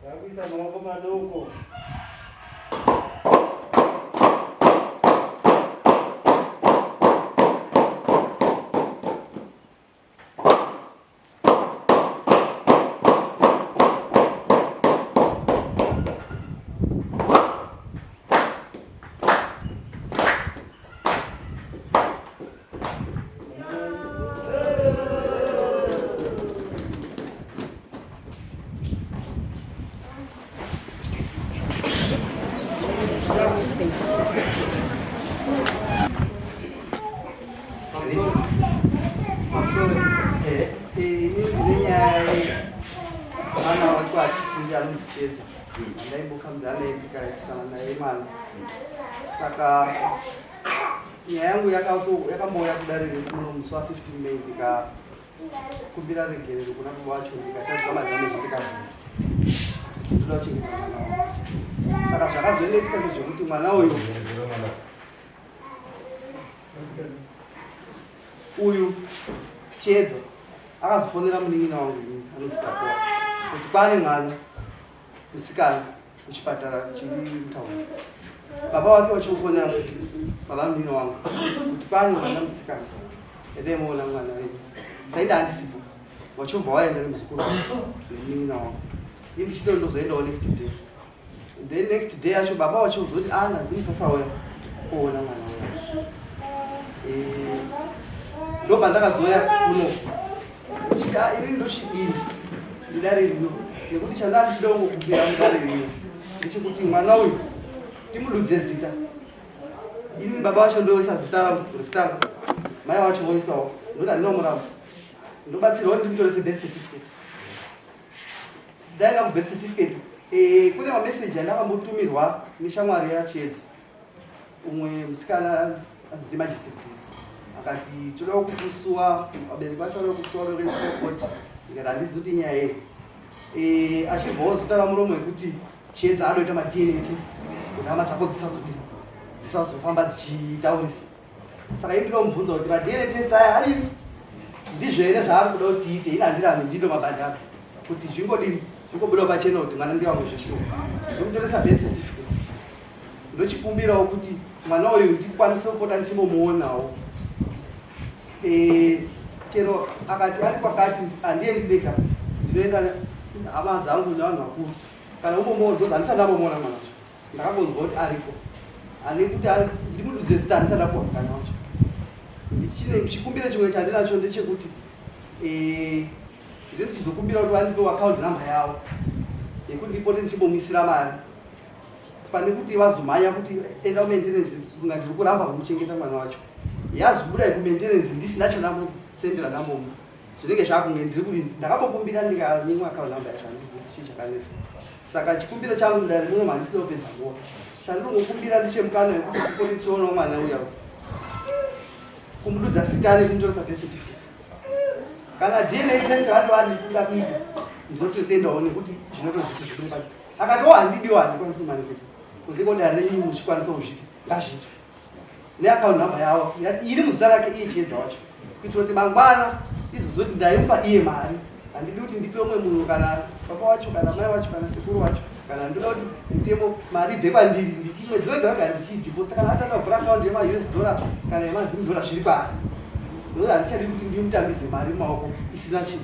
Takuisa maoko madoko. Mwana wako achitsinja anonzi Chiedza ndaimbofambidzana naye ndikaitisana naye mwana saka nyaya yangu yakambouya kudare rekuno musi wa 15 May ndikakumbira regerero kuna baba vacho ndikachadza madhameji ndikabvuma kuti ndoda kuchengeta mwana wangu saka zvakazoendetika ndezvekuti mwana uyu uyu Chiedza akazofonera munin'ina wangu inini anonzi Tapoa kuti pane mwana musikana kuchipatara chiri mutauni baba wake vachimufonera futi baba munini wangu kuti pane mwana musikana endai moona mwana wenyu saida handisipo vachobva waenda nemuzukuru wangu nemunin'ina wangu ini ndichito ndozoendawo next day then next day yacho baba vachozoti ah ndanzi musasauya kuona mwana wenyu eh, ndobva ndakazouya kuno ndichiti ah, ini ndochidini ndidare rino nekuti chandaa ndichida kungokumbira mudare rino ndechekuti mwana uyu timududze zita ini baba vacho ndoisa zita rangu rekutanga mai vacho voisawo ndoda ndinomuramba ndobatsirwa kuti ndimutorese birth certificate ndaenda kubirth certificate eh, kune mameseji andakambotumirwa neshamwari yachiedza umwe musikana anzi ndimagistrate akati toda kukusuwa vabereki vacho vada kukusuwa vokuendesa kukoti ndikati handizi kuti inyaya yei eh, achibva wozotaura muromo wekuti chiedza adoita madna test kuti hama dzako dzisazodii dzisazofamba dzichitaurisa saka ini ndinomubvunza kuti madna test aya adini ndizvo here zvaari kuda kuti tiite ini handirami ndito mabhadharo kuti zvingodini zvingobudawo pachena kuti mwana ndiwangu zveshuwa ndomutoresa birth certificate ndochikumbirawo kuti mwana uyu ndikwanise kupota ndichimbomuonawo eh, chero akati ari kwakati handiendi ndega ndinoenda hama dzangu nevanhu vakuru kana umbomuona because handisati ndambomuona mwana wacho ndakangonzwa kuti ariko ane kuti ndimududze zita handisati ndapuwa mukana wacho ndichine chikumbiro chimwe chandinacho ndechekuti eh, ndinochizokumbira kuti vandipe account number yavo yekuti ndipote ndichimbomuisira mari pane kuti vazomhanya kuti enda kumaintenance kunga ndiri kuramba kumuchengeta mwana wacho yazobuda kumaintenance ndisina chandambosendera ndambomupa zvinenge zvakunge ndiri kudini ndakambokumbira ndikanyimwa account number yacho handizivi chii chakanetsa saka chikumbiro changu mudare muno handisida kupedza nguva chandinongokumbira ndichemukana wekuti tipote tichionawo mwana uya kumududza zita nekumutoresa birth certificate kana dna test vati vari kuda kuita ndinototendawo nekuti zvinotozvisi zvikude pacho akati o oh, handidiwo handikwanisi kumanikidza kunze kodare renyu muchikwanisa kuzviita ngazviitwe neaccount number yavo iri muzita rake iye chiedza wacho kuitira kuti mangwana izozoti ndaimupa iye mari handidi kuti ndipe umwe munhu kana baba wacho kana mai wacho kana sekuru wacho kana ndoda kuti mutemo mari ibve kwandiri ndichi mwedzi wega wega ndichiidhiposta kana atanga kuvhura akaunti yemaus dollar kana yemazim dollar zviri kwaari nokuti handichadi kuti ndimutambidze mari mumaoko isina chii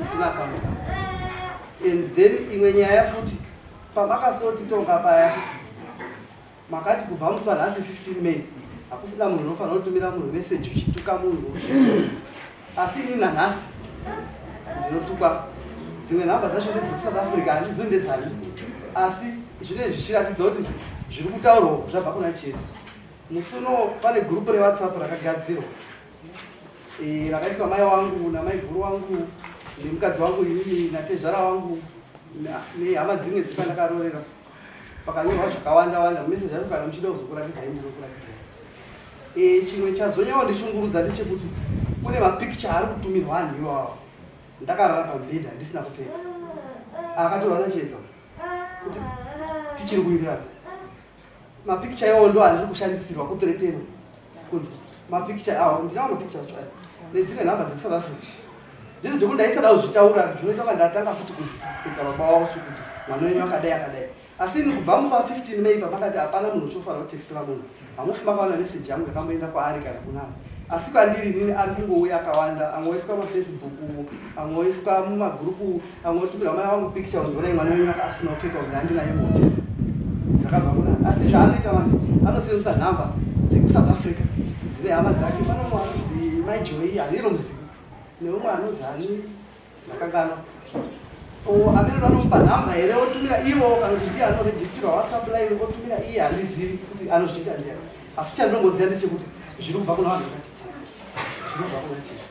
isina account and then imwe nyaya futi pamakasotitonga paya Makati kubva musi wanhasi 15 May hakusina munhu unofanira kutumira munhu message uchituka munhu asi ini nanhasi ndinotukwa dzimwe nhamba dzacho ndedzekusouth africa handizivi ndedzani asi zvinenge zvichiratidza kuti zviri kutaurwa zvabva kuna chiedza musi uno pane gurupu rewhatsapp rakagadzirwa e, rakaiswa mai wangu namaiguru wangu nemukadzi wangu inini natezvara wangu. Nehama dzimwe dzepandakaroorera pakanyorwa zvakawanda wanda message acho kana muchida kuzokuratidzai ndinokuratidzai. E, chimwe chazonyawo ndishungurudza ndechekuti kune mapicture ari kutumirwa anhu iwawa ndakarara pamubhedha ndisina kupfeka akatorwa nachiedza kuti tichiri kuwirirana mapikicha iwawo ndo andiri kushandisirwa kuthreatena kunzi mapikicha awo ndinawo mapikicha acho aya nedzimwe nhamba dzekuSouth Africa zvinhu zvekuti ndaisada kuzvitaura zvinoita kunga ndatanga futi kudisrespecta baba wavo kuti mwana wenyu akadai akadai asi ini kubva musi wa 15 May pamakati hapana munhu uchofanira kutextira munhu hamufi makaona meseji yangu yakamboenda kwaari kana kunani asi kwandiri inini ari kungouya akawanda amwe oiswa mafacebook amwe oiswa mumagurupu amwe otumirwa mai vangu picture unzi onai mwana wenyu asina kupfeka unzi handinaye muhotera zvakabva kuna asi zvaanoita manje anosenzesa nhamba dzekuSouth Africa dzine hama dzake pane umwe anonzi mai Joy haniro muzivi neumwe anonzi ani ndakanganwa o amene vanomupa nhamba here otumira ivo kana kuti ndiye anoregistirwa WhatsApp line otumira iye handizivi kuti anozviita ndiyani asi chandinongoziva ndechekuti zviri kubva kuna vanhu vakachitsika zviri kubva kuna chii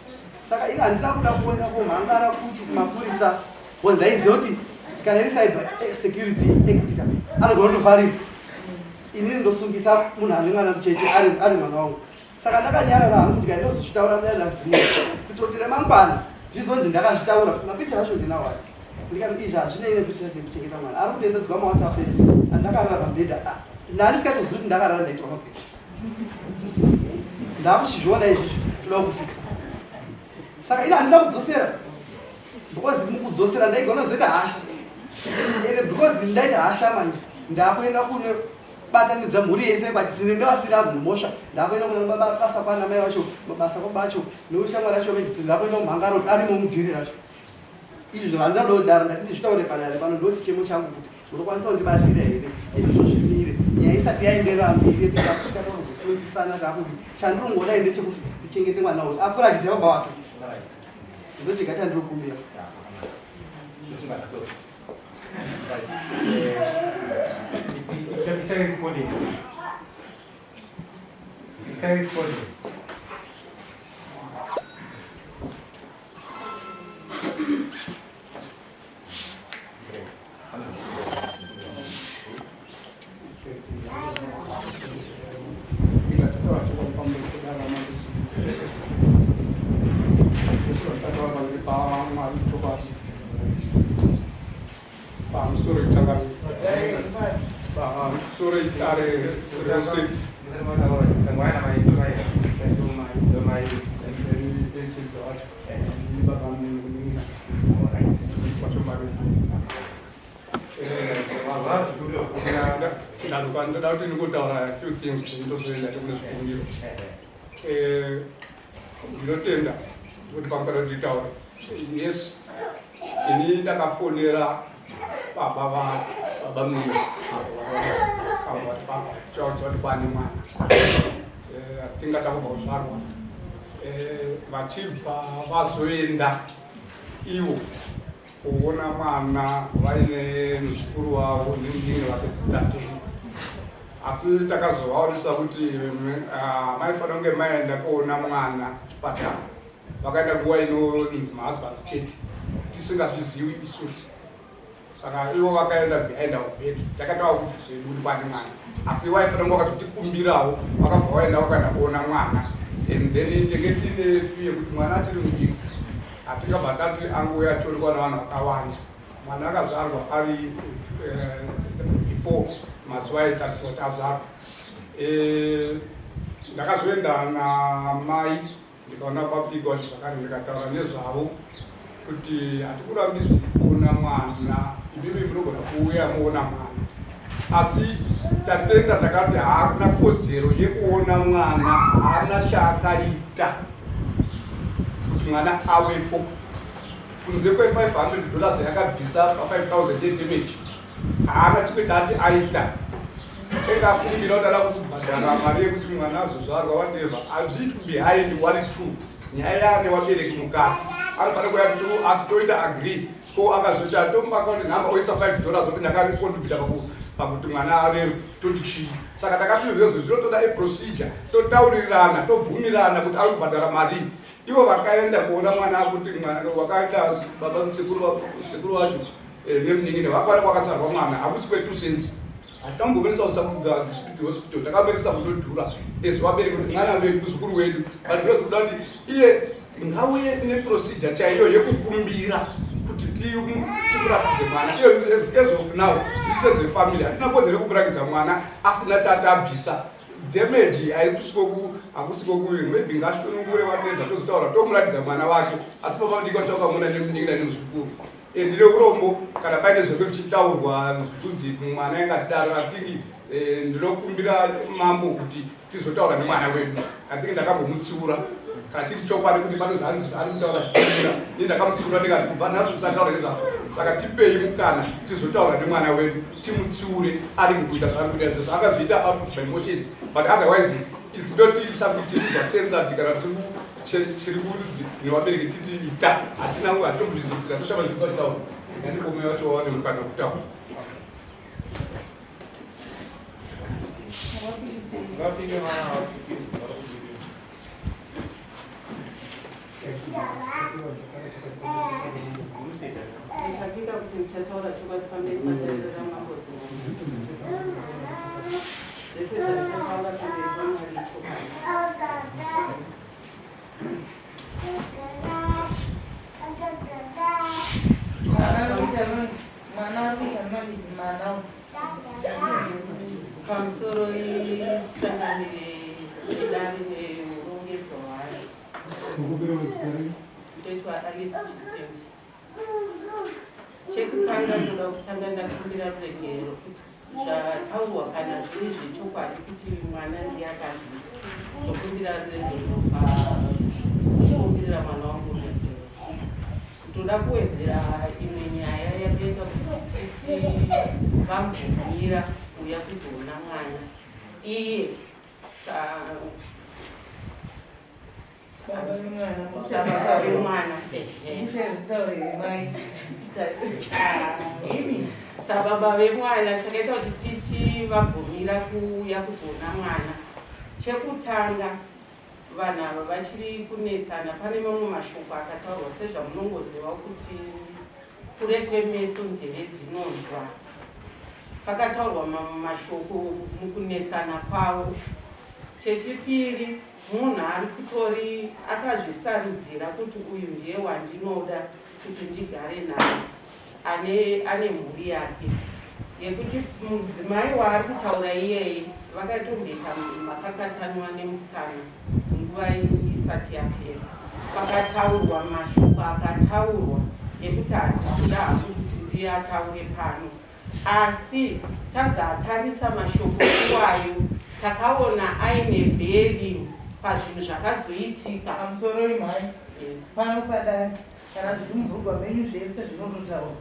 saka ini handina kuda kuenda komhangara kuti kumapurisa because ndaiziva kuti kana iri cyber security act ka anogona kutovharirwa inini ndosungisa munhu ane mwana mucheche ari mwana wangu saka ndakanyarara hangu ndikati ndozozvitaura mudare razimu kuti kuti remangwana zvizonzi ndakazvitaura mapicha acho ndinawo aya ndikati izvi hazvinei nekuti kuchengeta mwana ari kutoendedzwa mawhatsapp ese andakarara pamubhedha ah, ndandisikatozivi kuti ndakarara ndaitwa mapicha ndakuchizviona izvizvi toda kufikisa saka ini handina kudzosera because mukudzosera ndaigona zoita hasha ende because ndaita hasha manje ndakuenda kune batanidza mhuri yese kwachisine nevasiri mhosva ndakuenda kuna baba basa kwana mai vacho mabasa kwabacho neushamwari acho vejiti ndakuenda kumhangaro arimo mudhiri racho izvi zvandinododaro ndati ndizvitaure padare pano ndo chichemo changu kuti munokwanisa kundibatsira here izvozvo zvimire nyaya isati yaenderera mberi yekuda kusvika takuzosungisana takudi chandinongoda ndechekuti tichengete mwana uyu akura achiziva baba wake ndochega chandinokumbira. Pamusoro changamire pamusoro idare rose ndoda kuti ndingotaura few things ndozoenda kune zvikumbiro. Ndinotenda kuti pamukada kuti nditaure. Yes, ini ndakafonera baba va baba mumwe avo vati baba chaudza kuti kwane mwana atinga chakubva kuzvarwa vachibva vazoenda ivo kuona mwana vaine muzukuru wavo nemunin'ina vake Tatenda asi takazovaonesa kuti ah, maifanira kunge maenda kuona mwana kuchipatara vakaenda nguva inonzi mahusband chete tisingazvizivi isusu saka ivo vakaenda behind our back takatovaudza zvedu kuti kwane mwana asi waifanira kunge vakazotikumbirawo vakabva vaenda vakaenda kuona mwana and then tenge tiine fear yekuti mwana achiri mudiki hatingabva tati angouya atorikwa navanhu vakawanda mwana akazvarwa ari before mazuva aitariswa kuti azvarwa ndakazoenda namai ndikaona babiko vacho zvakare ndikataura nezvavo kuti hatikurambidzi kuona mwana imimi munogona kuuya moona mwana asi tatenda takati haana kodzero yekuona mwana haana chaakaita kuti mwana awepo kunze kwe500 dollars yakabvisa pa5000 yedamage haana chimwe chaati aita enge akumbira kuti ada kubhadhara mari yekuti mwana azozvarwa whatever hazviitwi behind one two nyaya yaane wabereki mukati anofanira kuya two asi toita agree ko akazoita tomupa account number oisa 5 dollars oti ndakacontributa pakuti mwana arerwe toti chii saka takati izvozvo zvinotoda aprocedure totaurirana tobvumirana kuti ari kubhadhara marii ivo vakaenda kuona mwana kuti mwana wakaenda baba sekuru vacho. eh, nemunin'ina vakwana kwakazvarwa mwana hakusi kwe2 cents. Hatina kumbomirisa kusakubva district hospital, takamirisa kunodhura as vabereki kuti mwana wedu, muzukuru wedu, but ndozvikuda kuti iye ngauye neprocedure chaiyo yekukumbira kuti timuratidze mwana. Iyo as of now isu as a family hatina kodzero yekumurakidza mwana asina chatabvisa damage. Hakusiko ku maybe ngashunungure vatenda tozotaura tomuratidza mwana wake. Asi baba mudiki vachaukamuna nemunin'ina nemuzukuru. Ndine urombo kana paine zvenge zvichitaurwa zvekunzi mwana ainge achidaro. I think ndinokumbira mambo kuti tizotaura nemwana wedu. I think ndakambomutsiura kana chiri chokwadi kuti pane zvaanzi ari kutaura zvichiira. Ini ndakamutsiura ndikati kubva nhasi musataura nezvazvo. Saka tipei mukana tizotaura nemwana wedu, timutsiure arege kuita zvaari kuita izvo. Akazviita out of my emotions, but otherwise it's not something tiri kuzwa censored kana tiri nevabereki titi ita. Hatina, hatitombozvizivisira, toshama zvizwa chitaura yandikome wacho wawane mukana wekutaura. Vapike vana, vapike. Ndichapika kuti ndichataura chokwadi pamberi padare ramambo Zimombe. Zvese zvandichataura pamberi paMwari ichokwadi. Mwana ari kuita maviri mana. Pamusoro ichangamire idare neurongedzwa hwayo. Ndoitwa Alice Chitsendi. Chekutanga, ndoda kutanga ndakumbira ruregerero kuti zvataurwa kana zviri zvechokwadi kuti mwana ndiye akazviita, ndokumbira ruregerero pakukumbirira mwana wangu ruregerero. Ndoda kuwedzera imwe nyaya yakaita kuti titi vambomira kuuya kuzoona mwana iye sa Baba vemwana. Sababa vemwana, ehe. Muchaitaurire mai. Ah, imi sababa vemwana, chakaita kuti titi vabvumira kuuya kuzoona mwana, chekutanga vanhu ava vachiri kunetsana. Pane mamwe mashoko akataurwa, sezvamunongoziva kuti kure kwemeso nzeve dzinonzwa. Pakataurwa mamwe mashoko mukunetsana kwavo. Chechipiri, munhu ari kutori akazvisarudzira kuti uyu ndiye wandinoda kuti ndigare naye, ane mhuri yake, yekuti mudzimai waari kutaura iyeye vakatomboita makakatanwa nemusikana nguva isati yapera. Pakataurwa mashoko akataurwa ekuti handisi hangu kuti ndiye ataure pano, asi tazatarisa mashoko iwayo takaona aine bearing pazvinhu zvakazoitika. Pamusoro imhai. Yes. Pano padare, kana zviri mubhurugwa menyu zvese zvinototaurwa,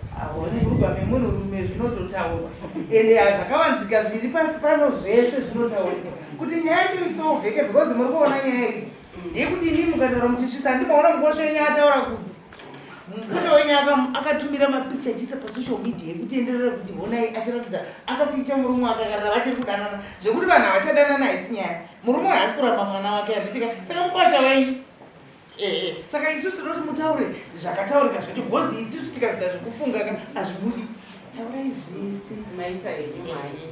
mubhurugwa memunhurume zvinototaurwa, ende zvakavanzika zviri pasi pano zvese zvinotaurika kuti nyaya yacho isolveke, because muri kuona nyaya iyi ndeyekuti inii mukataura muchisvisa, handimaona mukosho wenyu ataura kuti mukunda wenyu akatumira mapicha achiisa pasocial media ekuti enderera kuti honai, achiratidza akapicha murume akakarira vachiri kudanana. Zvekuti vanhu havachadanana haisi nyaya. Murume uyu haasi kuramba mwana wake, handitika? Saka mukwasha wenyu. Ehe, saka isusu tinoti mutaure zvakataurika zvacho, because isusu tikazita zvekufunga ka hazvibudi. Taurai zvese. Maita henyu mai.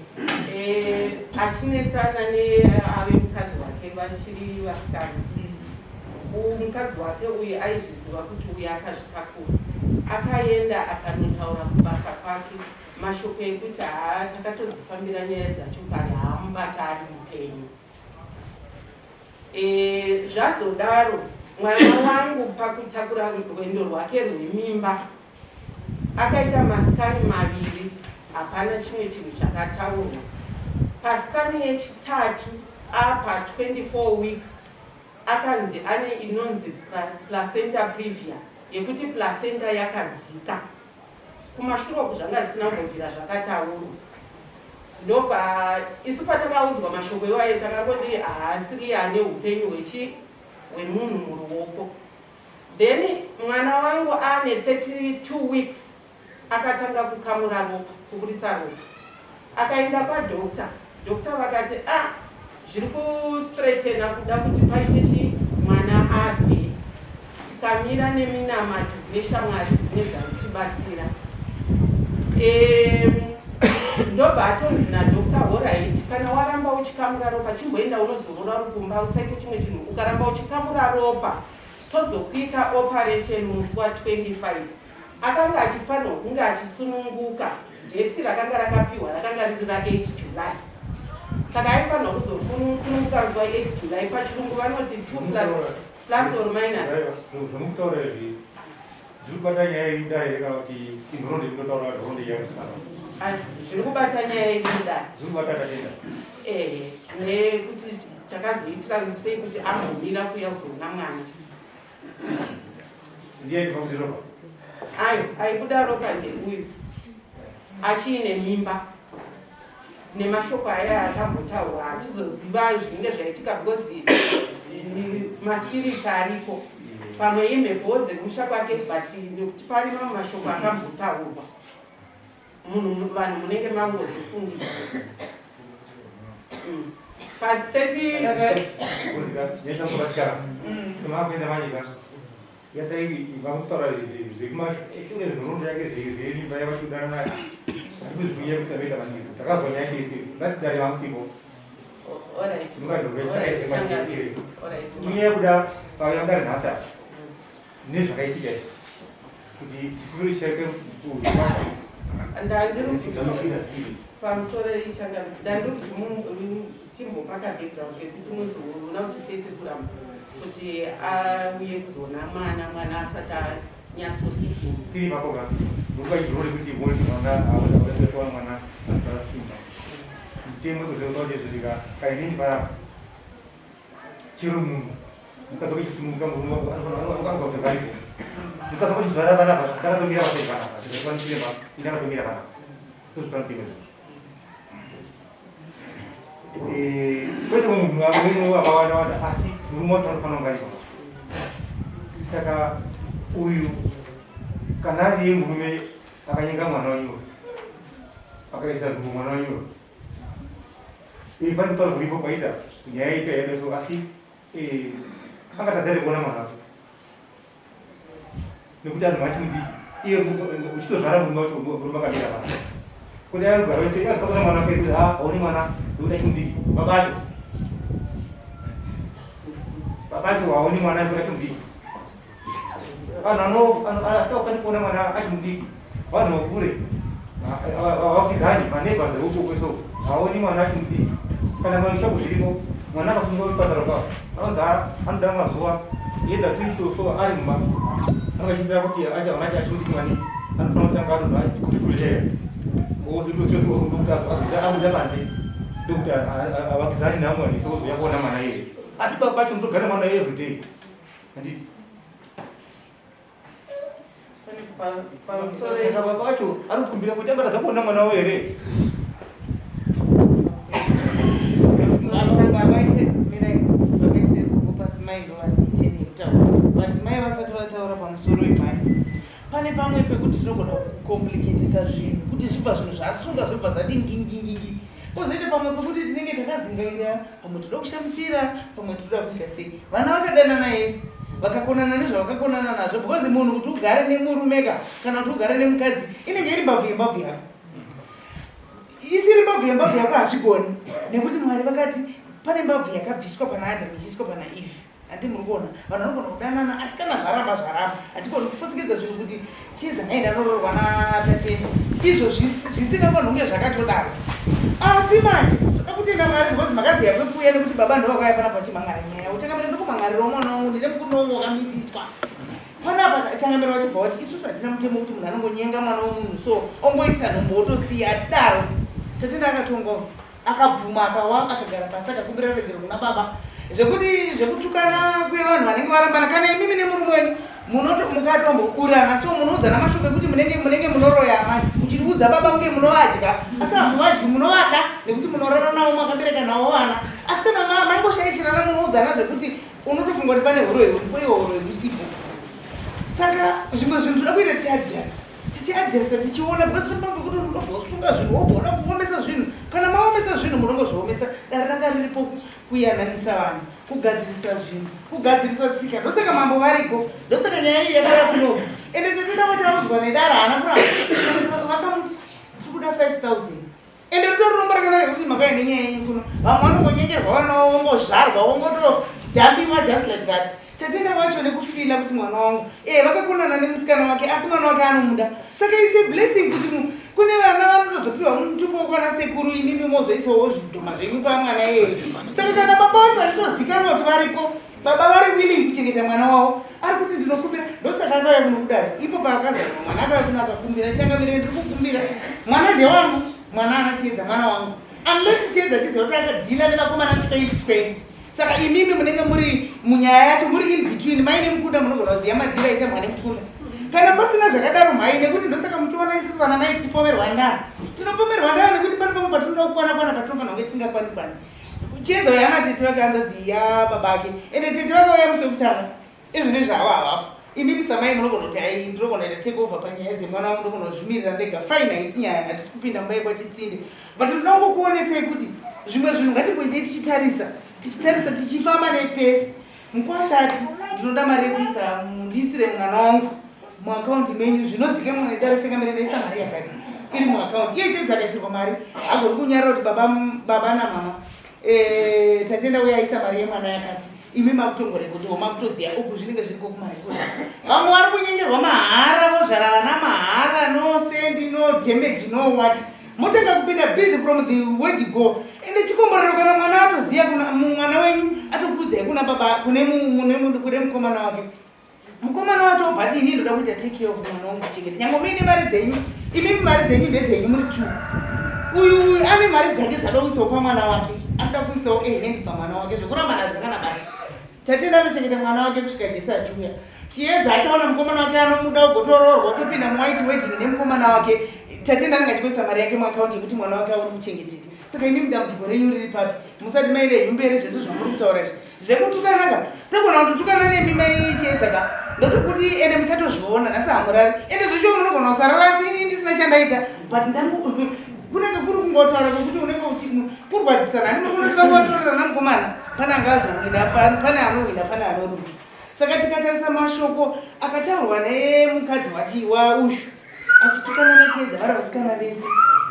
Achinetsana neave mukadzi wake vachiri vasikana, mukadzi wake uyu aizviziva kuti uyu akazvitakura. Akaenda akanotaura kubasa kwake mashoko ekuti haa, takatodzifambira nyaya dzacho kare, haamubata ari mupenyu. Zvazodaro, mwana wangu pakutakura rwendo rwake rwemimba akaita mascan maviri, hapana chimwe chinhu chakataurwa. Pascan yechitatu apa 24 weeks akanzi ane inonzi placenta previa, yekuti placenta yakadzika kumashure uku, zvanga zvisina kumbobvira zvakataurwa. Ndobva isu patakaudzwa mashoko iwayo takangoti haasiri ane upenyu hwechi hwemunhu muruoko. Then mwana wangu ane 32 weeks akatanga kukamura ropa, kuburitsa ropa. Akaenda kwadoctor, doctor vakati a ah, zviri kuthreatena kuda kuti paite chi mwana abve. Tikamira neminamato neshamwari dzimwe dzaitibatsira. Ndobva atonzi nadoctor horait kana waramba uchikamura ropa chimboenda unozorora uri kumba usaite chimwe chinhu ukaramba uchikamura ropa tozokuita operation musi wa 25 akanga achifanirwa kunge achisununguka date rakanga rakapiwa rakanga riri ra 8 July saka aifanirwa kuzosununguka musi wa 8 July pachirungu vanoti 2 plus, plus or minus Zvamukutaura izvi zviri kubata nyaya iri mudare here kana kuti inhoroondo inotaura nhoroondo yamusikana? Ah, zviri kubata nyaya iri mudare. Zviri kubata tatenda. Ehe, nekuti takazoitira sei kuti ambomira kuuya kuzoona mwana. Ndiye aibva kubuda ropa? Ayo, aibuda ropa ndeuyu achiine mimba nemashoko aya akambotaurwa hatizoziva zvinenge zvaitika because maspirits ariko pamwe imhepowo dzekumusha kwake but nekuti pane mamwe mashoko akambotaurwa munhu vanhu munenge mangozofungidzira pa 30 Vakutotaura zvekumashure zvenhoroondo yake zvemimba yavachikudana nayo atikuziviya kuti avaita maningi takazwa nyaya yake isi vasidare vamusipo inyaya yekuda pauya mudare nhasi apa nezvakaitika izvi kuti chikumbiro chake pamusoro ichanga ndandiri kuti timbopa ka background kekuti muzoona kuti sei tiri kuramba kuti auye kuzoona mwana mwana asati anyatsosimba. Tiri ipapo ka nguva idhorori kuti muone mwana aona mwana asati asimba. Mutemo wekuzveuka kuti zvitika kainini panapa chero munhu mukadzi wake chisununguka murume wako anofanira kuti varipo mukadzi wako chizvara panapa ndakatomira pasai panapa ndikakwanisire pa ndakatomira panapa ndozvipamutemo izvozvo Eh, kwete munhu murume akawanda wanda asi murume wacho anofanira kunge aripo saka uyu kana ari iye murume akanyenga mwana wenyu akaisa zumbu mwana wenyu eh, pane kutaura kuripo kwaita nyaya ita yadeso asi eh, angatadza here kuona mwana wacho nekuti anhu vachimudiki iye uchitozvara murume wacho murume akamira pa kuti aigara wese azokona mwana wake kuti ha aone mwana nekuti achimudiki babacho babacho haoni mwana nekuti achimudiki vanhu asingafani kuona mwana achimudiki vanhu vakure vavakwizani maneighbors euko kweso haoni mwana achimudiki kana maishaku zviripo mwana akasungwa kuchipatara kwavo anonzi anoda mazuva either two weeks or so ari mumba anenge achiziva kuti achaona achi achimudiki mani anofanira kutanga adonha kuti kuri here ndokuti abuda panze ndokuti avakwizani namwani sozouya kuona mwana iyeye asi baba pacho ndogara mwana everyday handiti Saka baba vacho ari kukumbira kuti angatadza kuona mwana wavo here? But mai vasati vataura pamusoro imai pane pamwe pekuti tinogona kucomplicatisa zvinhu kuti zvibva zvinhu zvasunga zvobva zvati ngingingingi kozoita pamwe pekuti tinenge takazingaira pamwe toda kushamisira pamwe toda kuita sei vana vakadanana yese vakakonana nezvavakakonana nazvo because munhu kuti ugare nemurume ka kana kuti ugare nemukadzi inenge iri mbabvu yembabvu yako isiri mbabvu yembabvu yako hazvigoni nekuti mwari vakati pane mbabvu yakabviswa pana adamu ichiiswa pana eve Hanti muri kuona vanhu vanogona kudanana asi kana zvaramba zvaramba hatigoni kufosekedza zvinhu kuti chiedza ngaenda anoroorwa naTatenda izvo zvisingafanirwi kunge zvakatodaro asi manje toda kutenda Mwari because makaziya kwekuuya nekuti baba ndovakauya panapa vachimhan'ara nyaya uchangamira ndokumhan'arirawo mwana wangu ndine mukuno wangu wakamitiswa panapa changamira vachibva vati isusu hatina mutemo kuti munhu anongonyenga mwana wemunhu so ongoitisa nhumbu wotosiya hatidaro Tatenda akatongwa Akabvuma akawa akagara pasi akakumbira ruregero kuna baba zvekuti zvekutukana kwevanhu vanenge varambana kana imimi nemurume wenyu munoto mukatomboburana so munoudzana mashoko ekuti munenge munenge munoroya amai muchiudza baba kunge munovadya asi hamuvadyi munovada nekuti munorara navo makabereka navo vana asi kana mangoshaishirana munoudzana zvekuti unotofunga kuti pane huroyi huripo iwo huroyi husipo saka zvimwe zvinhu toda kuita tichiadjusta tichiadjusta tichiona because pane pamwe pekuti unobva usunga zvinhu wobva uda kuomesa zvinhu kana maomesa zvinhu munongozviomesa dare ranga riripo kuyananisa vanhu kugadzirisa zvinhu kugadzirisa tsika ndosaka mambo variko ndosaka nyaya iyi yakauya kunoku ende tete ndavo chaudzwa nedare haana kuramba vakamuti 5000 Ende ritori rombo rakanaka rekuti makauya nenyaya yenyu kuno. Vamwe vanongonyengerwa vana vavo vongozvarwa vongotodhambiwa just like that. Tatenda wacho nekufila kuti mwana wangu eh vakakonana nemusikana wake asi mwana wake anomuda. Saka it's a blessing kuti kune vana vanotozopiwa mutupo wekwana sekuru imimi mozoisawo zvidhoma zvenyu pamwana iyeye. Saka kana baba vacho vachitozikanwa kuti variko Baba vari willing kuchengeta mwana wavo ari kuti ndinokumbira ndosaka akauya kuno kudare ipo paakazvarwa mwana akauya kuno akakumbira changamire ndiri kukumbira mwana ndewangu mwana ana chiedza mwana wangu unless chiedza chiziva kuti akadhila nevakomana 2020 saka imimi munenge muri munyaya yacho muri in between mai nemukunda munogona kuziva madhira aita mwana nemukunda kana pasina zvakadaro mhai nekuti ndosaka muchiona isusu vana mai tichipomerwa ndaa tinopomerwa ndaa nekuti pane pamwe patinoda kukwana kwana patinofanira kunge tisingakwanyi kwani Chiedza uyo ana tete vake hanzvadzi yababa ake ende tete vakauya musi wekutanga izvinezvi havo havapo imimi samai munogona kuti hai ndinogona kuita take over panyaya dzemwana wangu ndogona kuzvimirira ndega fine haisi nyaya hatisi kupinda mumba yekwachitsinde but ndinoda kungokuonesai kuti zvimwe zvinhu ngatimboitei tichitarisa tichitarisa tichifamba nepesi mukwasha ati ndinoda mari yekuisa ndiisire mwana wangu muakaunti menyu zvinozikamwa nedare changamire ndaisa mari yakati iri muakaunti iye chedza akaisirwa mari agoni kunyarira kuti baba, baba namama e, tatenda uye aisa mari yemwana yakati imi makutongorekotiwo makutoziva uku zvinenge zviriko kumarekodi vamwe vari kunyengerwa mahara vozvara vana mahara no sendi no damage no what motanga kupinda busy from the word go ende chikomborero kana mwana atoziva mwana wenyu atokuudzai kuna baba kune mukomana wake mukomana wacho obva ati ini ndoda kuita take care of mwana wangu kuchengeta nyange muine mari dzenyu imimi mari dzenyu ndedzenyu muri two uyu uyu ane mari dzake dzada kuisawo pamwana wake anoda kuisawo a hand pamwana wake zvekuramba nazvo kana basa tatenda anochengeta mwana wake kusvika jesu achiuya chiedza achaona mukomana wake anomuda ugotoroorwa otopinda muwhite wedding nemukomana wake tatenda anenge achikoisa mari yake muakaunti yekuti mwana wake aone kuchengeteka saka imimi dambudziko renyu riri papi musati maire henyu mberi zvese zvamuri kutaura izvi zvekutukanaka togona kutotukana nemi maichiedza ka ndotokuti ende muchatozviona nhasi hamurari ende zveshuwa munogona kusarara asi ini ndisina chandaita but ndangu kunenge kuri kungotaura kwekuti unenge kurwadzisana handi muri kunoti vanga vatorerana mukomana pane anga azohwina pane anohwina pane anoruza saka tikatarisa mashoko akataurwa nemukadzi wachiwa uyu achitukana nachiedza vari vasikana vese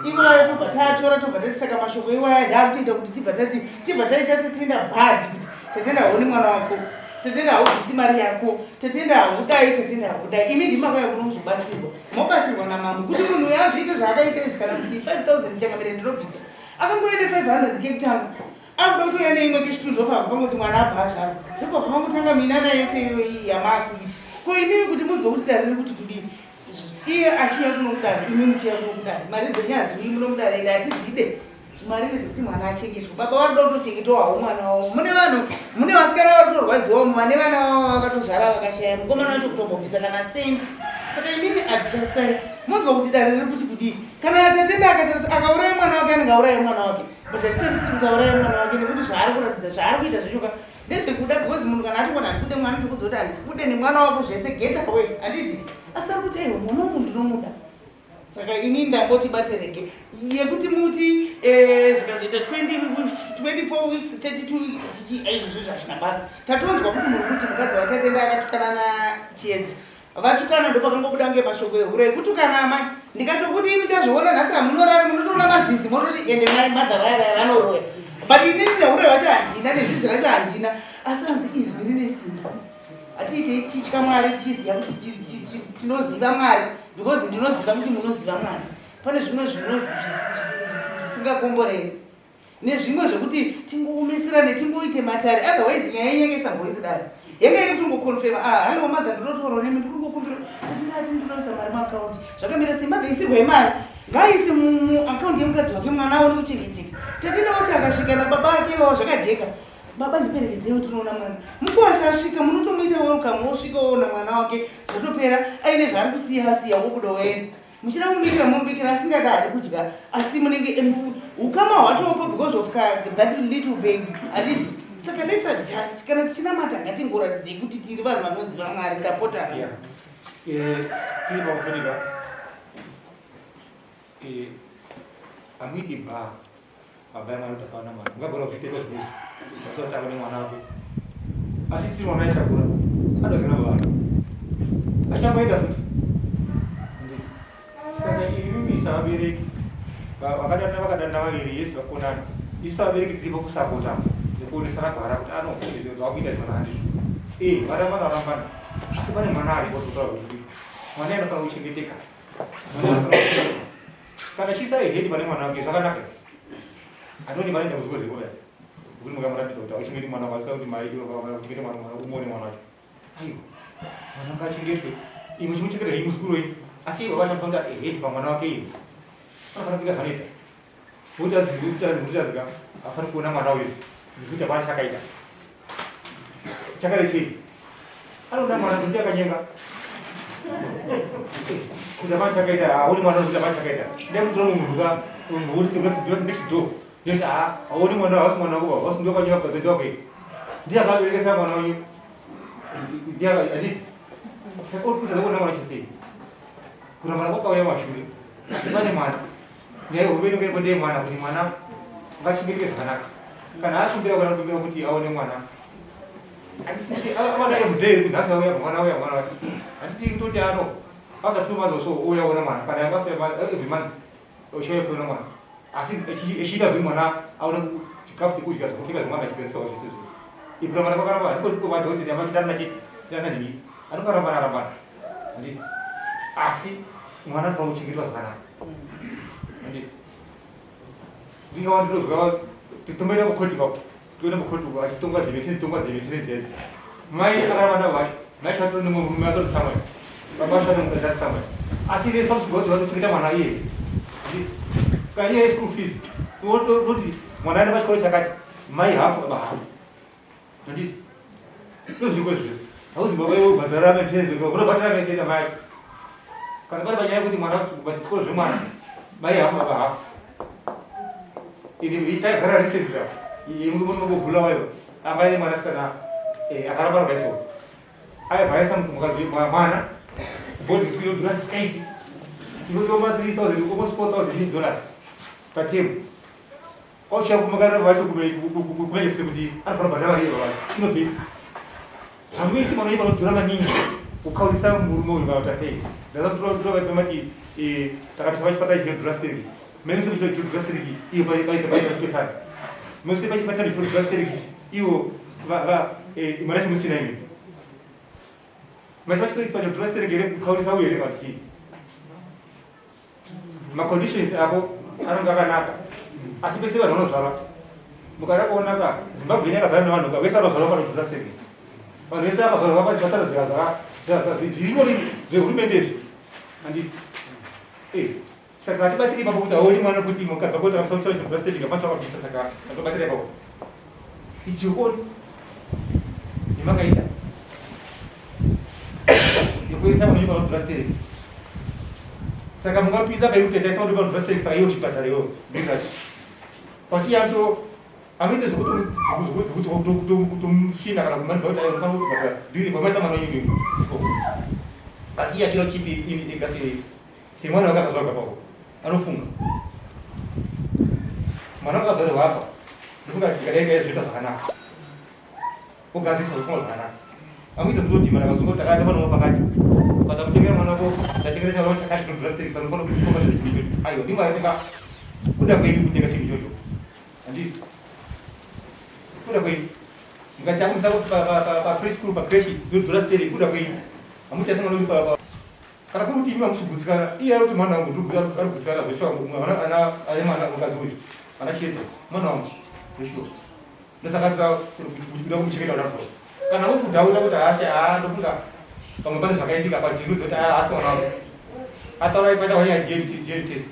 iwayo tobva tatora tobva tati saka mashoko iwaya ndaakutoita kuti tibva tati tibva taita tatenda bad kuti tatenda hauni mwana wako tatenda haubvisi mari yako tatenda haudai tatenda haudai imi ndimi makauya kuno kuzobatsirwa mobatsirwa namambo kuti munhu uyo azviite zvaakaita izvi kana kuti 5000 changamire ndinobvisa akangoende 500 kekutanga akuda kutouya neimwe kechituru ndopabva pangoti mwana abva azvarwa ndopabva pangotanga minana yese iyoyi yamaakuita ko imimi kuti munzwe kuti dare riri kuti kudii iye achiuya kuno kudare imi muchiuya kuno kudare mari dzenyu hadziuyi muno mudare ende hatidzide mari ndedzekuti mwana achengetwe baba vari kuda kutochengetwa hawo mwana wavo mune vanhu mune vasikana vari kutorwadziwa vane vana vavo vakatozvara vakashaya mukomana wacho kutombobvisa kana sendi saka imimi adjustai munzwa kuti dare riri kuti kudii kana tatenda akauraya mwana wake anenge auraya mwana wake but hatitarisiri kuti auraye mwana wake nekuti zvaari kuratidza zvaari kuita zvachoka ndezvekuda because munhu kana atongoti handikude mwana tokudza kuti handikude nemwana wako zvese get away handiti asi ari kuti aiwa mwana wangu ndinomuda saka ini ndangoti bate rege yekuti muti eh, zvikazoita 24 weeks 32 weeks chichi aizvozvo zvazvina basa tatonzwa kuti muri kuti mukadzi watatenda akatukana nachiedza Vatukana ndopakangobuda kunge mashoko ehure ekutukana amai ndikatokuti imi chazviona nhasi hamunorari munotoona mazizi mototi ende mai mother vaya vaya vanoroya but inini nehure vacho handina nezizi racho handina asi hanzi izwi rine simba hatiitei tichitya mwari tichiziva kuti tinoziva mwari because ndinoziva kuti munoziva mwari pane zvimwe zvino zvisingakomboreri nezvimwe zvekuti tingoumisirane tingoite matare otherwise nyaya yenyu isamboi kudaro yanga yekutongoconfirma ah hallo mother ndinotaura nemi ndiri kungokumbira tatinati ndinoisa mari muakaunti zvakamira sei mother isirwai mari ngaaise muakaunti yemukadzi wake mwana aone kuchengeteka tatenda wacho akasvika nababa ake vavo zvakajeka baba ndiperekedzei tinoona mwana mukuwasha asvika munotomuita welcome wosvika woona mwana wake zvatopera aine zvaari kusiya asiya wobuda woenda muchida kumubikira momubikira asingada hadi kudya asi munenge ukama hwatopo because of that little baby handiti saka let's adjust kana tichinamata ngatingoratidzei kuti tiri vanhu vanoziva mwari ndapota eh, tiri pakufunika eh, amuiti bhaa Baba yamwana kuti asawana mwana. Ungagona kuzvitenda zvinezvi. Asi kuti aone mwana wake. Asi siri mwana achakura. Adozana baba vake. Achangoenda futi. Saka imimi savabereki. Vakadanana vakadanana vaviri yes vakonana. Isu vabereki tiripo kusapota nekuonesana gwara kuti ano zvakuita izvona handizvo. Eh, varambana varambana. Asi pane mwana aripo sotaura kuti mwana anofanira kuchengeteka. Mwana anofanira kuchengeteka. Kana chiisa head pane mwana wake zvakanaka. Andoni mari ndamuziko zveko ya. Kuti mukamurambidza kuti auchengeti mwana wako asina kuti mari iwe uchengete mwana mwana umuone mwana wacho. Aiwa. Mwana ngachengetwe. Imwe chimuchengeta henyu muzukuru wenyu. Asi iwe baba vanofanira kuita head pamwana wake iwe. Anofanira kuita zvanoita. Kuti azive kuti azive kuti azive afanira kuona mwana uyu. Nekuti hapana chakaita. Chakare chei? Anoda mwana kuti akanyenga. Kuti hapana chakaita, haoni mwana kuti hapana chakaita. Ndai kutora munhu ka munhu uri next door. Ndoti ha haoni mwana hausi mwana wako hausi ndio kanyenga kwa ndio wake. Ndiye akaberekesa mwana uyu. Ndiye anditi. Saka uri kuita kuona mwana chisei. Kurambana kwakauya mashure. Asi pane mwana. Nyaya hombe inonge iripo ndeye mwana kuti mwana ngachengeteke zvakanaka. Kana akumbira kana kumbira kuti aone mwana. Handiti awana everyday kuti nhasi auya mwana auya mwana wake. Handiti kutoti ano after 2 months or so ouya ona mwana kana after every month ochiuya kuona mwana. Asi echiita zviri mwana aone chikafu chekudya zvekupfeka zvemwana achigadziswa zvese izvo. Ikurambana kwakaramba handiko kuvadza kuti nyama chidana chete chidana nhingi. Anokarambana rambana. Handiti. Asi mwana anofanira kuchengetwa zvakanaka. Handiti. Ndingawa ndinozwa tomboenda kukoti kwako. Toenda kukoti uko achitongwa dzeve tenzi tongwa dzeve tenzi dzeve. Mai akaramba navo vacho. Mai vacho vatori nemurume vatori somewhere. Baba vacho vane mukadzi ari somewhere. Asi iye samusi kuti vanochengeta mwana iye. Handiti. Kana iye school fees. Toti mwana aenda pachikoro chakati. Mai hafu baba hafu. Handiti. Ndozviko izvo. Hauzi baba iwe ubhadhara maintenance unobhadhara mese ita mai. Kana pari panyaya yekuti mwana pachikoro zvemwana mai hafu baba hafu. Ini taigara recently apa. Murume unongobhula wayo. Anga aine mwanasikana eh, akaramba kudai so. Aibva aisa mukadzi mwana boarding school inodhura zvisikaiti. Inodoma 3000 almost 4000 US dollars per term. Kwauchiya kumakarira vacho kumanyesese kuti anofanira kubhadhara mari yebaba inobvei hamuisi mwana wenyu panodhura maningi kukaurisa murume uyu kana kuti sei ndakatora mati eh, takapisa pachipatara chinodhura stereki maise pachipatara stereki iyo paita paita kupesana maise pachipatara chinodhura stereki iyo eh, mwana chimusina imi maise pachipatara chinodhura stereki here kukaurisa uyu here kana kuti chii maconditions avo anonge akanaka asi pese vanhu vanozvarwa mukada kuona ka zimbabwe ine yakazara nevanhu ka vese vanozvarwa panodzidza seke vanhu vese vakazvarwa pachipatara zvirimo zvehurumende izvi anditi eh, saka hatibatiri ipapo kuti haoni mwana kuti mukabva kota vasausaaasiteka pancho vakabvisa saka azobatira ipapo it's your own yemakaita yekuisa vanhu vanodhura stereki saka mungapinza pairi kuti taisa vanhu vanodhura stereki saka iyo chipatara iyoyo biri racho pachiyanto amuite zvekutomusvina kana kumanidza kuti ayo unofanira kubhadhara bhiri pamaisa mwana wenyu iko asi iye achira chipi ini ega semwana wake akazvarwa papo anofunga mwana wake akazvarwa afa ndofunga kuti ndikadai kai zvoita zvakanaka ogadzirisa zvofunga zvakanaka amuita kutoti mwana akazunga kuti takaita mwana pakati ukatamutengera mwana wako ndatengera chavo chakati chinodhura stereki anofanira kuti chinhu ichocho aiwa ndimwari tenga kuda kwenyu kutenga chinhu ichocho handiti kuda kwenyu mukati akumisa papreschool pacreche yodhura stereki kuda kwenyu hamuita semwana uri Kana kuri kuti imi hamusi kugutsikana, iye ari kuti mwana wangu ndiri ari kugutsikana zveshuwa mwana ana ane mwana mukadzi uyu ana Chiedza mwana wangu zveshuwa ndosaka ndida kuda kumuchengeta kudaro. Kana uri kudhauta kuti haasi haa ndofunga pamwe pane zvakaitika but ndinoziva kuti haa haasi mwana wangu. Ataura paita wanyaya DNA test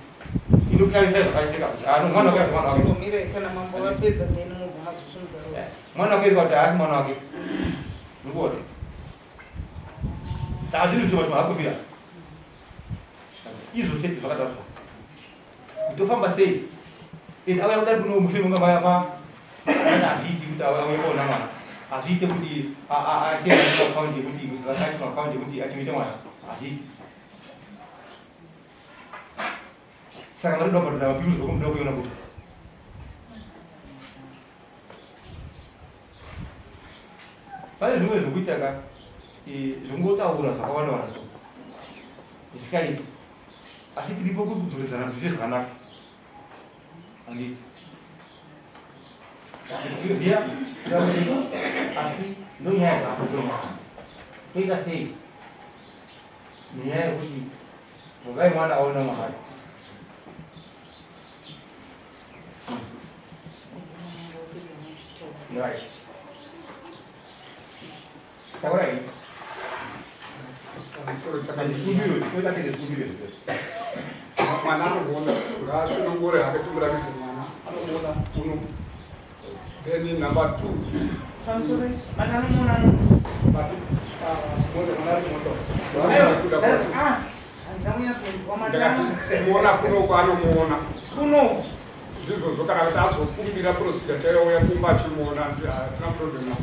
inoclarify zvakaitika kuti haa no mwana wake mwana wake. Chimbomirai kana mambo vapedza then mobva mazosimudza ruoko. Mwana wake kuti haasi mwana wake. Ndikuona. Saka zvinhu zvishoma shoma hakumbira izvo chete zvakadaro kuti tofamba sei and auya kudari kuno mushure munga maya ma ana hazviiti kuti auye kuona mwana hazviite kuti asiye account yekuti kuzoakachi account yekuti achengete mwana hazviiti saka mari doba doba piru zvokumudoko kuiona kuti Pane zvimwe zvekuita ka eh, zvekungotaura zvakawanda wanda so zvisikaiti, asi tiripo kudzoredzana kuti zviite zvakanaka. Handiti tinoziva asi ndonyaya yakakutomana toita sei nenyaya yekuti dzokai mwana aona mwari. Right. Taurai. Mwana anoona ngaasvinongore hake timuratidze mwana anoona uno then number 2 pamusoro mwana anomuona but mwana ari moto ndakati muona kunoko anomuona kuno ndizvozvo kana kuti azokumbira procedure chaiouya kumba achimuona hatina problem nako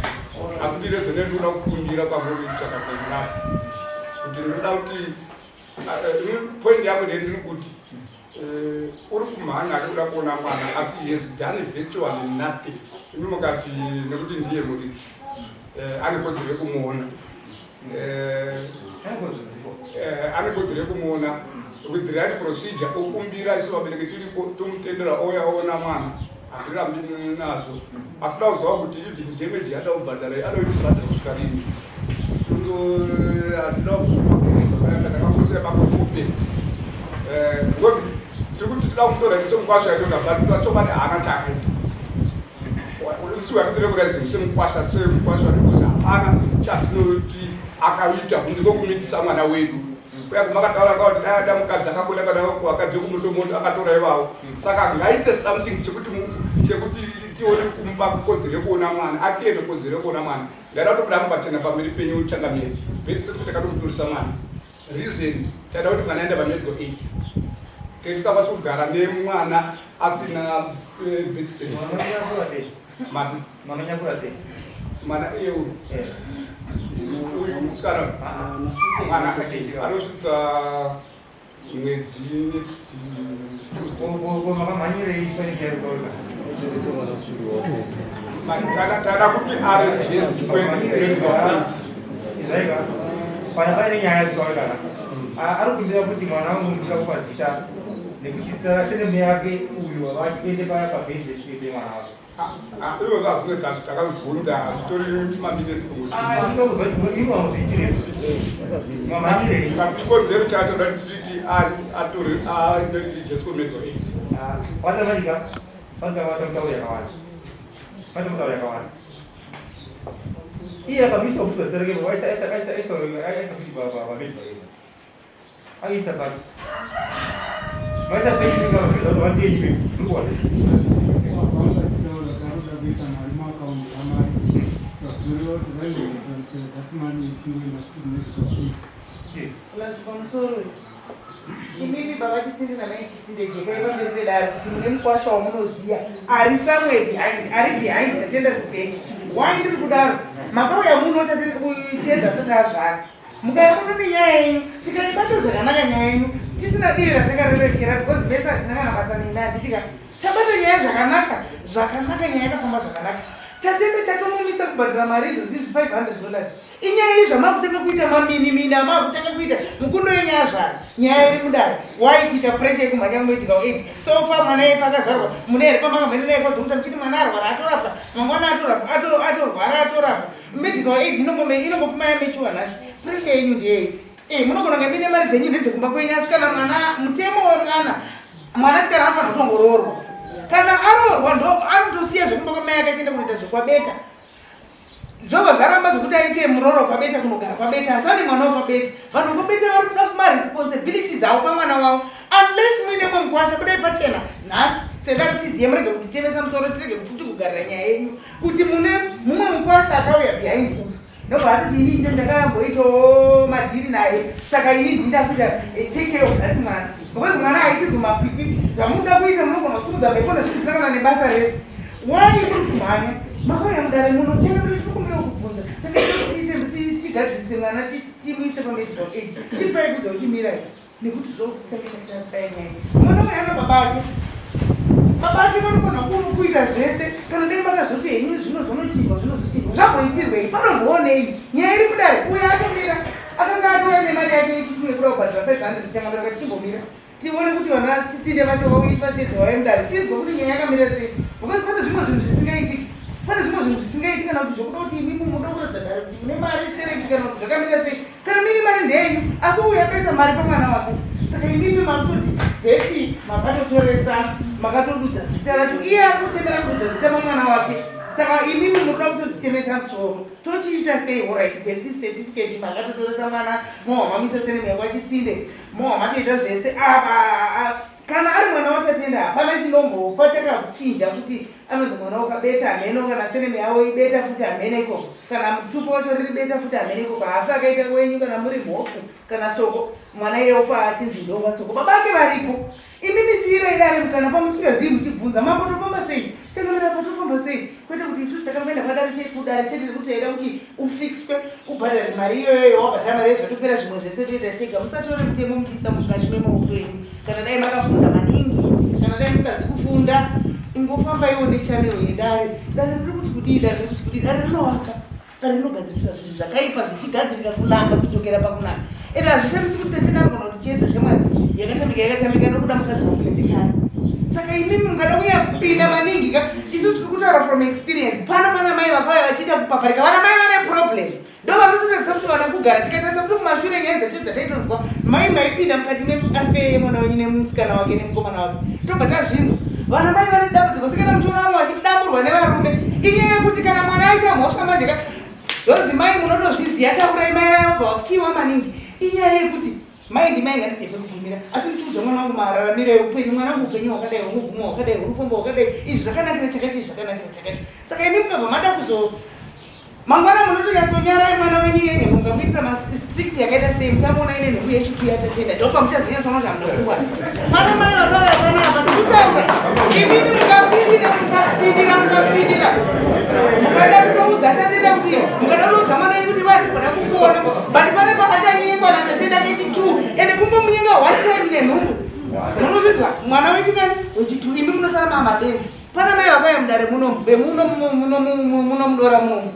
asi ndine zvene ndinoda kukumbira kwamuri chakagezinapo kuti ndinoda kuti point yangu ndee ndiri kuti uri kumhanya ari kuda kuona mwana asi he has done virtually nothing. Imi mukati nekuti ndiye muridzi ane kodzero yekumuona, ane kodzero yekumuona with the right procedure okumbira isu vabereki tiripo tomutendera ouya oona mwana, handirambi nazvo. Asi da kuzwawo kuti even damage yada kubhadhara anoitibhadhara kusvika rini, handida kusuma ndakangosiya pakokupe because tiri kuti toda kumutora semukwasha yatoga, but chokwadi haana chaakaita. Isu hatitorekuraise semukwasha, semukwasha, because hapana chatinoti akaita kunze kwekumitisa mwana wedu. Kuya kumakataura kakuti dai ada mukadzi akabuda kana vakadzi vekumotomoto akatora ivavo, saka ngaite something chekuti tione kumupa kodzero yekuona mwana, atiende kodzero yekuona mwana. Ndaida kutobuda pachena pamberi penyu changamire, birth certificate takatomutorisa mwana. Reason, taida kuti mwana aenda pamedical aid, tisikakwanisi kugara nemwana asina birth certificate. Mati Manonyakura sei? Mwana iye uyu, uyu musikana, mwana anosvitsa mwedzi next Tuesday. Makamhanyirei pane nyaya? Mati tada kuti aregisterwe medical aid. Izvaika pana paine nyaya dzikaonekana, ari kumbira kuti mwana wangu ndinoda kupa zita nekuti zita rasenemu yake uyu vaende paya pabirth certificate yemwana wake. Ivo zvazvinetsa, takazvibvunza, hazvitori maminutes kungochi. Mamhanyirei? Chikonzero chacho da titi atore aregisterwe medical aid. Watamanyika vata mutauro yakawanda, vata mutauro yakawanda. Iye akamisa kupa zita rake, aisa kuti pamedical aid, aisa papi, maisa penyu ndikuona. Kuisa mari muakaunti yamai, zvinoreva kuti vaingotransfer that money ichingoenda to medical aid. Plus pamusoro, imimi baba Chisinde namai Chisinde, jekai pamberi pedare kuti mune mukwasha wamunoziya ari somewhere behind, ari behind Tatenda Zibheki. Why ndiri kudaro? Makauya muno Chiedza asati azvara, mukauya muno nenyaya yenyu, tikaibata zvakanaka nyaya yenyu tisina diri ratakarerekera, because vese hatina kana basa nemi, handitika? Tabata nyaya zvakanaka zvakanaka, nyaya yakafamba zvakanaka. Tatenda chatomumisa kubhadhara mari izvozvi izvi $500. Inyaya iyi zvamakutanga kuita maminimini amakutanga kuita mukundo yenyaya zvaro, nyaya iri mudare. Wai kuita pressure yekumhanya kumedical aid? So far mwana yepa akazvarwa mune here pamakamhene naye kwadhokota muchiti mwana arwara atorapwa, mangwana atorapwa, atorwara atorapwa? Medical aid inongofuma yamechiwa nhasi. Pressure yenyu ndeyei? Munogona kunge muine mari dzenyu ndedzekumba kwenyu, asi kana mwana, mutemo wemwana, mwanasikana anofanira kutongoroorwa. Kana aroorwa ndo anotosiya zvekumba kwamai ake achienda kunoita zvekwabeta. Zvobva zvaramba zvekuti aite muroro kwabeta, kunogara kwabeta, asi ane mwana wekwabeta. Vanhu vekwabeta vari kuda kumaresponsibilities avo pamwana wavo. Unless muine mwe mukwasha, budai pachena nhasi sedaro tiziye, murege kutitemesa musoro, tirege futi kugarira nyaya yenyu kuti mune mumwe mukwasha akauya behind uyu, ndobva atoti ini ndo ndakamboitawo madhiri naye, saka ini ndinda kuita take care of that mwana, because mwana haitirwi makwikwi. Zvamunoda kuita, munogona kusumudza mhepo nezvinhu zvisina kana nebasa rese. Why muri kumhanya? Makauya mudare muno, tiri kubvunza, takaita kuti tiite tigadzirise mwana, timuise pamedical aid. Chipai kudza uchimirai nekuti zvokutsamisa nyaya. Mwana uyu ana baba ake, baba ake vanofanira kuita zvese. Kana dai makazoti henyu zvino zvonochinjwa, zvinozochinjwa, zvamboitirwei? Panomboonei nyaya iri kudare? Uyo atomira, akanga atouya nemari yake yechitu yekuda kubhadhara 500, changamira kati chimbomira. Tione kuti vana Chitsinde vacho vauye vashedze vauye mudare tinzwe kuti nyaya yakamira sei because pane zvimwe zvinhu zvisingaitiki. Pane zvimwe zvinhu zvisingaiti kana kuti zvokuda kuti imimi muda kuratidza dare kuti mune mari stereki kana kuti zvakamira sei. Kana mine mari ndeyenyu asi uyu akaisa mari pamwana wake. Saka imimi makutoti bhepi makatotoresa makatodudza zita racho iye ari kuchemera kududza zita mamwana wake. Saka imimi munoda kutotichemesa musoro. Tochiita sei horaiti get this certificate makatotoresa mwana mohwamamisa sene mekwaChitsinde. Mowa matoita zvese apa kana ari mwana waTatenda hapana chinombofa chakachinja kuti anonzi mwana wakabeta hameno kana seneme yavo ibeta futi hameno ikoko kana mutupo wacho riri beta futi hameno ikoko haafi akaita wenyu kana muri mhofu kana soko mwana iye ofa achinzi ndova soko baba ake varipo Imimi siirai dare mukana pamusingazivi muchibvunza mambo tofamba sei changamira apa tofamba sei kwete kuti isusu takamboenda kwadare kudare chete nekuti taida kuti ufixwe ubhadhare mari iyoyo wabhadhara mari zvatopera zvimwe zvese toita tega musatore mutemo muchiisa mukati memaoko enyu kana dai makafunda maningi kana dai musikazi kufunda ingofambaiwo nechanel yedare dare riri kuti kudii dare riri kuti kudii dare rinovaka Dare rinogadzirisa zvinhu zvakaipa zvichigadzirika kunaka kudzokera pakunaka. Ende hazvishamisi kuti tete anogona kuti chiedza shamwari yakatamika yakatamika nokuda mukadzi wokugadzikana. Saka imimi mungada kunyanya kupinda maningi ka isusu tiri kutaura from experience. Pano pana mai vakauya vachiita kupaparika vana mai vane problem. Ndo vanototarisa kuti vana kugara tikatarisa kuti kumashure nyaya dzacho dzataitonzwa mai maipinda mukati meaffair yemwana wenyu nemusikana wake nemukomana wake tobva tazvinzwa vana mai vane dambudziko sekana muchiona vamwe vachidamburwa nevarume inyaya yekuti kana mwana aita mhosva manje ka zvonzi mai munotozviziva taurai mai vaya vobva vakiwa maningi inyaya yekuti mai ndimai ngandisiye pekugumira asi ndichiudza mwana wangu mararamiro eupenyu mwana wangu upenyu hwakadai hunoguma hwakadai hunofamba hwakadai izvi zvakanakira chakati izvi zvakanakira chakati saka imi mukabva mada kuzo Mangwana munotonyatsonyarai mwana wenyu yenye mukamuitira mastrict yakaita sei muchamuona ine nhubu yechitu yatatenda ndopamuchazonyatsoona kuti hamuna kungwana mwana mai vakauya panapa ndikutaura imimi mukapindira mukapindira mukapindira mukada kutoudza tatenda kuti mukada kutoudza mwana wenyu kuti vanhu kuda kukuona but pane pakachanyengwa natatenda kechitu ende kungomunyenga one time nenhumbu munozvidzwa mwana wechingani wechitu imi munosara mamabenzi Pana mai vakauya mudare muno vemuno muno muno mudora muno.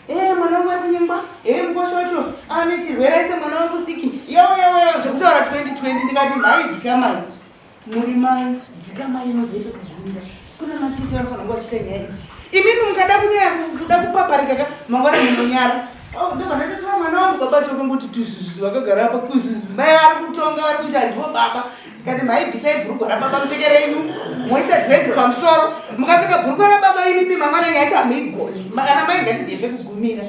Eh mwana wangu ari kunyengwa. Eh mukosha wacho ane chirwere aise mwana wangu siki. Yewe yewe yewe zvekutaura 2020 ndikati mhai dzikamai. Muri mai dzikamai inozoita kugumira. Kuna matete vanofanira kunge vachiita nyaya idzi. Imimi mukada kunyaya kuda kupaparika ka mangwana munonyara. Oh, ndobva ndatotora mwana wangu baba chokongoti tuzuzu vakagara apa kuzuzu mai vari kutonga vari kuita ndivo baba Ndikati mhai bvisai bhurugwa rababa mupfeke renyu moisa dress pamusoro mukapfeka bhurugwa rababa imimi mangwana nyaya yacho hamuigoni kana mai ngatizive pekugumira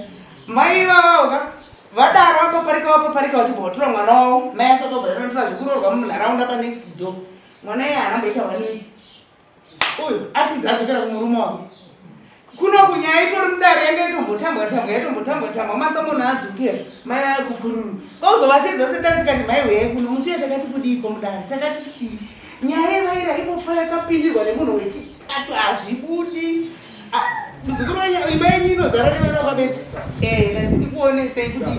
mai ivavawo ka vadaro vapaparika vapaparika vachibva vatora mwana wavo mai acho akabva vanotora zvekuroorwa munharaunda panext door mwana iye haana mboita one week uyu atiza adzokera kumurume wake kuno kunyaya itori mudare yanga itombotambwa tambwa yatombotambwa tambwa masamoni adzokera mai vaya kukururu kwauzovashedza sedare tikati mai huyai kuno musiya takati kudiiko mudare takati chii nyaya yevaira inofa yakapindirwa nemunhu wechitatu hazvibudi muzukuru wenyu imba yenyu inozara nevana vabetsi eh ndati ndikuonesei kuti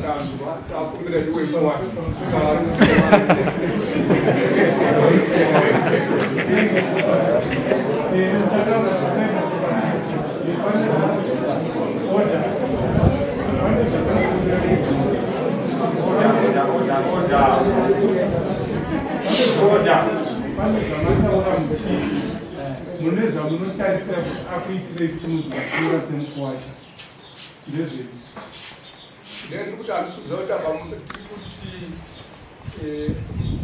Pane zvamataura muchiti mune zvamunotarisira kuti akuitirei kuti muzotura semukuwasha ndezvei ndiri kuti handisi kuziva kuti apa tiri kuti eh,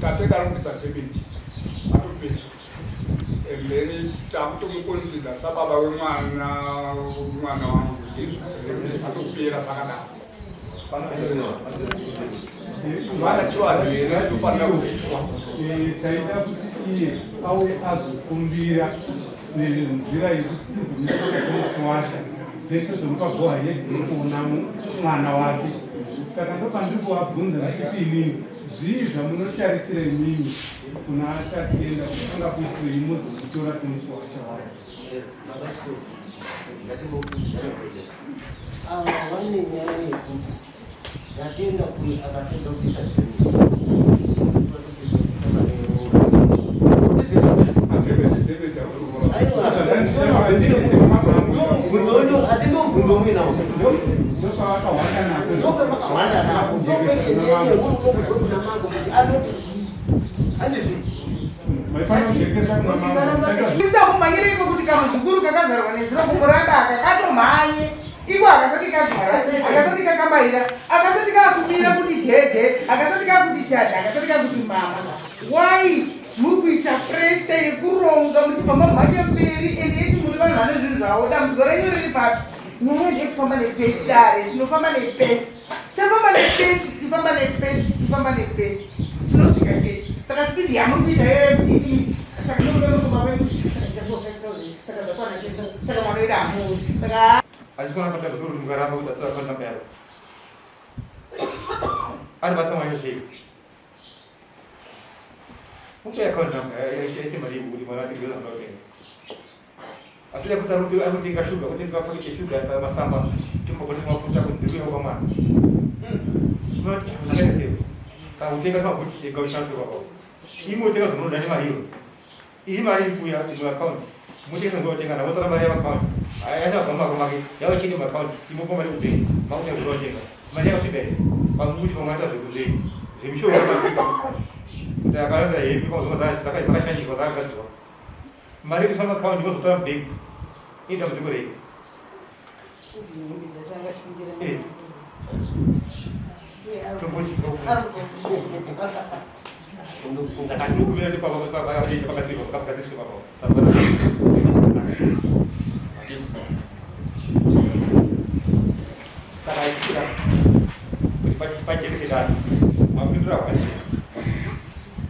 tatenda ari kubvisa damage atopedza and then takutomuconsider sababa wemwana mwana wangu ndizvo nekuti zvatopera zvakadaro vana chivanhu here chinofanira kuitwa eh, taida kuti iye auye azokumbira nenzira yekuti tizomutora semukuwasha then tozomupa go ahead yekuona mwana wake saka ndopandiri kuvabvunza ndichiti imimi zvii zvamunotarisira imimi kuna Tatenda kuti angakuitirei mozomutora semukuwasha wake Ava vane nyaya yekuti Tatenda uyu akapedza kubvisa asi ndomubvunzo muinawo ndopamakahwanda napo ndokweshenene anoti andizvi Kumhanyira iko kuti kamuzukuru kakazvarwa nezuro kumuramba aka katomhanye iko akasati kagara akasati kakambaira akasati kakumira kuti dhedhe akasati kakuti tadha akasati kakuti mama why muri kuita pressure yekuronga muchibva mamhanya mberi ende yeti muri vanhu vane zvinhu zvavo dambudziko renyu riri papi nyaya ndeyekufamba nepesi dare tinofamba nepesi tafamba nepesi tichifamba nepesi tichifamba nepesi tinosvika chete saka spidi yamuri kuita iyoyo kuti inini saka ndokuba saka zvakwana chete saka mwana wedu hamuuri saka Achikona kwata kuti mukaramba kuti asara kwa namba yako. Ari basa mwana sei. Mupe account number yaise mari kuti mwana atengere zvaanotenga. Asi kuti ari ari kutenga shuga kuti ndikapfake cheshuga masamba timbogoti mafuta kuti ndiri kuya kwa mwana. Unoti akaita sei? Kana kutenga twabhutisi ega uchanzwe kwako. Imwe utenga zvamunoda nemari iyoyo. Iyi mari iri kuuya muaccount mutengesa ndotenga ndavotora mari yaaccount ayasabva mumako make yava chete muaccount imopa mari kubhengi makutenga zvotenga mari yakasvika here pamukuti pamwe aita zvekubhengi zvemishonga matsitsi kuti akaanza hembe pamwe dzakashandiswa dzakagadzirwa mari yekuisa muaccount vozotora mubhengi ii dambudziko rei tomboti saka tiri kumira pakagadziriswa ipapo saka ichira kuti pajekese dare mapindura kwachese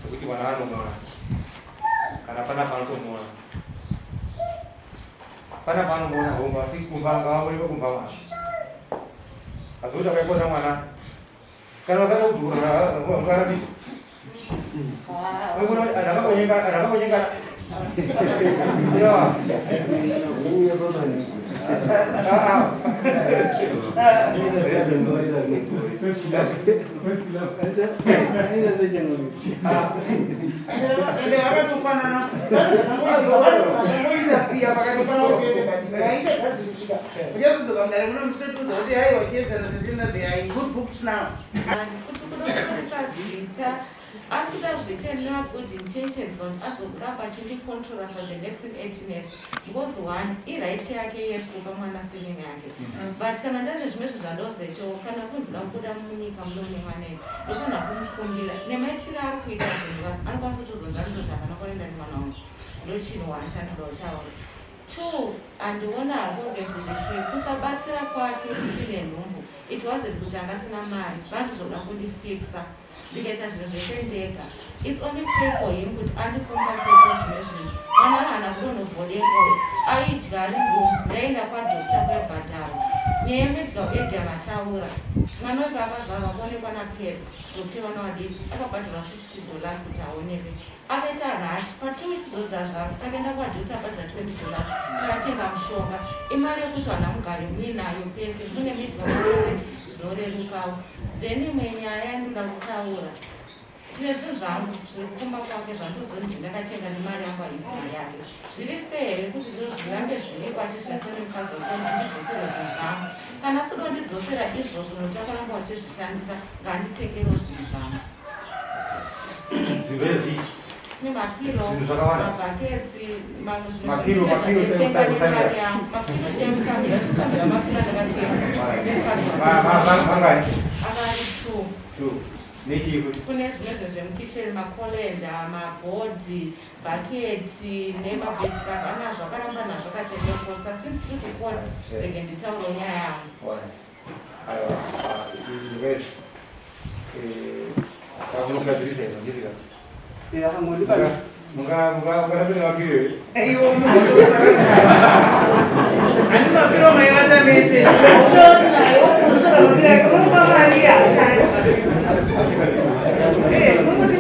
sekuti mwana anomuona kana pana panotomuona pana panomuona homba asi kumba ngavaonekwe kumba mwana asi kuti akaikona mwana kana vakada kudhura vangarambisa anhu akangonyengana Ende vakatofanana vakangoita fiya vakatofanana kuende but nyaya ichagadzirika uchakudzoka mudare muno muchitotiudza kuti haiwa chiedzana zvatina they are in good books now. Kuti kuda zita ari kuda zviite good intentions but azoramba achindicontrola for the next 18 years because one iright yake yes kupa mwana surname yake, but kana ndane zvimwe zvinhu zvandozoitawo kana kunzi da kubuda munyika muno nemwana iyi ndofanira kumukumbira nemaitiro ari kuita zvinhu anokwanisa kutozonza ndoti hapana kunoenda nemwana wangu. Ndochinhu one chandinoda kutaura. Two, handiona hangu kunge zviri fair kusabatsira kwake kuti nenhumbu. It wasn't kuti angasina mari, zvanzi zvoda kundifixa ndikaita zvinhu zvese ndega. It's only fair for him kuti andikompensatewo zvimwe zvinhu. Mwana haana kudonobhodeko aidya ari dumbu, ndaenda kwadoctor kwaibhadharwa. Nyaya yemedical aid yamataura, mwana wega akazvarwa kuonekwa napet doctor vana vadiki akabhadharwa $50 kuti aonekwe. Akaita rash pa2 weeks dzodzazvaro, takaenda kwadoctor, abhadhara $20, takatenga mushonga. Imari yekuti vanhu amugare muinayo pese kune medical pese zvinorerukawo. Then imwe nyaya yandoda kutaura, tine zvinhu zvangu zviri kukumba kwake zvandozonzi ndakatenga nemari yangu, haisi mari yake. Zviri fair here kuti zviro zvirambe zviriko achizvishandisa nemukadzi wake kuti ndidzosere zvinhu zvangu? Kana asida kundidzosera izvozvo nokuti akaramba achizvishandisa, ngaanditengerewo zvinhu zvangu. Zvirwere Nemapiro, Zvinhu zvakawanda. mabhaketsi, mamwe zvinhu Mapiro, mapiro zvendatenga chaiwo nemari yangu. Mapiro chemutsamira, totsamira mapiro andakatenga nemukadzi wake. Mangani? Akari two. Two. Nechii kuti? Kune zvimwe zvinhu zvemukicheni, macolander, mabhodhi, bhaketi nemabed cover anazvo, akaramba nazvo akatengekosa. Since tiri kucourt, rege nditaurewo nyaya yangu. Aiwa, zvirwere kakunogadzirisa izvo ndizvo. Akangondipa Mungarapire mapiro here? Iwo ani mapiro maivata mese unopa mari yashanda. Munoti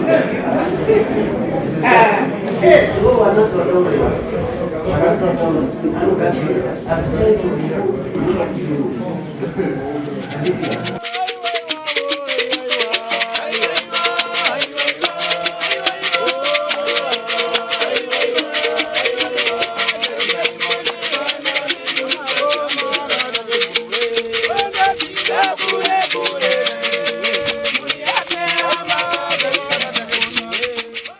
Ivo vanotsotaura anogadzirisa, asi chaizvo mapiro handiti.